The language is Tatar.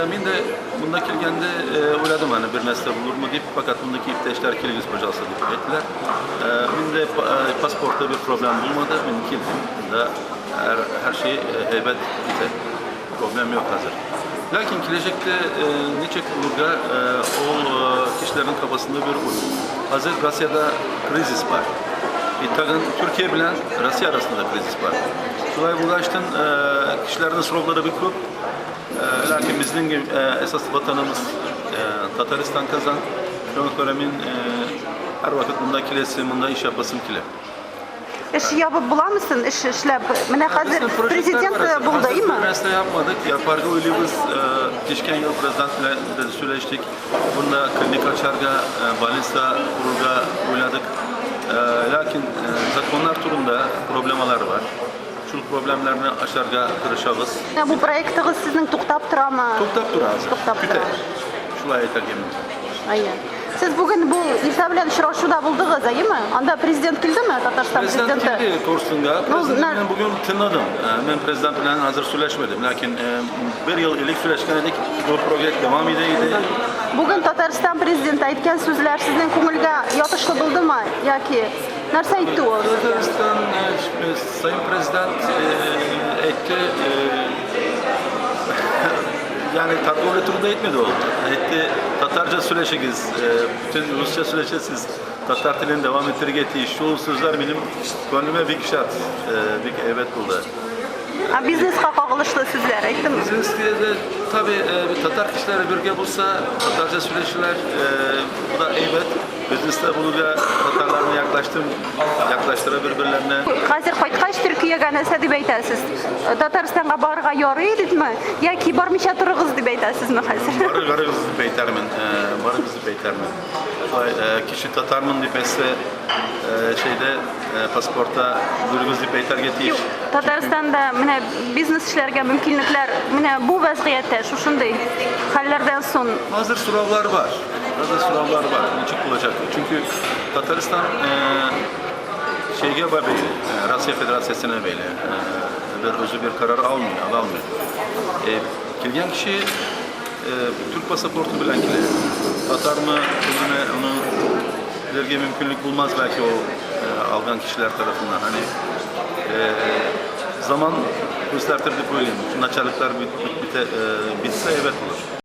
Men de bunda kelgende oyladım hani bir нәрсә булырмы дип, fakat bundaki иптәшләр килегез, пожалуйста, дип әйттеләр. Мин дә паспортта bir problem булмады, мин килдем. Bunda her şey heybet бите. Problem yok hazır. Lakin gelecekte niçek olurga o kişilerin kafasında bir uy. Hazır Rusya'da krizis var. Tagın Türkiye bilen Rusya arasında krizis var. Şulay bulaştın kişilerin srokları bir köp. Lakin bizim esas vatanımız Tataristan Kazan. Şuna göre men her vakit bunda kilesim, bunda iş yapasım kile. Эш ябып буламы? Эш эшләп. Менә хәзер президент булды, име? Нәрсә yapmadık. Yaparga o'ylaymiz. Keçken yıl prezident bilan de сөйләштек. Bunda klinik açarga, больница kururga o'yladık. Lakin законlar turunda problemalar var. Şu problemlerini aşarga tırışabız. Менә бу проектыгыз сезнең туктап торамы? Туктап тора хәзер. Туктап Көтә. тора. Шулай әйтергә мөмкин. Әйе. Сез бүген бу Ирсә белән очрашуда булдыгыз, әйеме? Анда президент килдеме? Татарстан Prezident президенты? keldi Korsunga. Ну, Prezident bilan bugün tınladım. Men prezident bilan hazır сөйләшмәдем. Lakin bir yıl ilk сөйләшкән идек. Bu proyekt devam ede. Бүген Татарстан президенты әйткән сүзләр сезнең күңелгә ятышлы булдымы яки нәрсә әйтте ул? Tataristan Sayın Prezident etti. Yani торговля turunda etmedi o. Etti Tatarca söyleşegiz, bütün Rusça söyleşesiz. Tatar dilini devam ettirge Şu sözler benim gönlüme bir şart, bir evet buldu. Ә бизнеска кагылышлы сүзләр әйттеме? Biznes de tabii bir Tatar kişileri birge bulsa, Tatarca söyleşiler, bu da evet. Bizneste bunu da Tatarlarını yaklaştıra birbirlerine. Хәзер кайткач Төркиягә нәрсә дип әйтәсез? Татарстанга барырга ярый дипме? Яки бармыйча торыгыз дип әйтәсезме хәзер? Barı bizi beytermin, barı bizi beytermin. Kişi Tatarmın dip etse, şeyde pasporta buyurguz dip beyter getiş. Юк, Татарстанда менә бизнес эшләргә мөмкинлекләр менә бу вазгыятьтә шушындый хәлләрдән соң Hazır sorular var. Hazır sorular var. Niçin olacak? Çünkü Tataristan şeyge bağlı, Rusya Federasyası'na bağlı. Bir özü bir karar almıyor, alamıyor. Kelgen kişi Türk pasaportu bilen kile. Tatar mı, öbürüne onu ilerige mümkünlük bulmaz belki o algan kişiler tarafından. Hani zaman göstertirdi böyle. Bütün naçarlıklar bitse evet olur.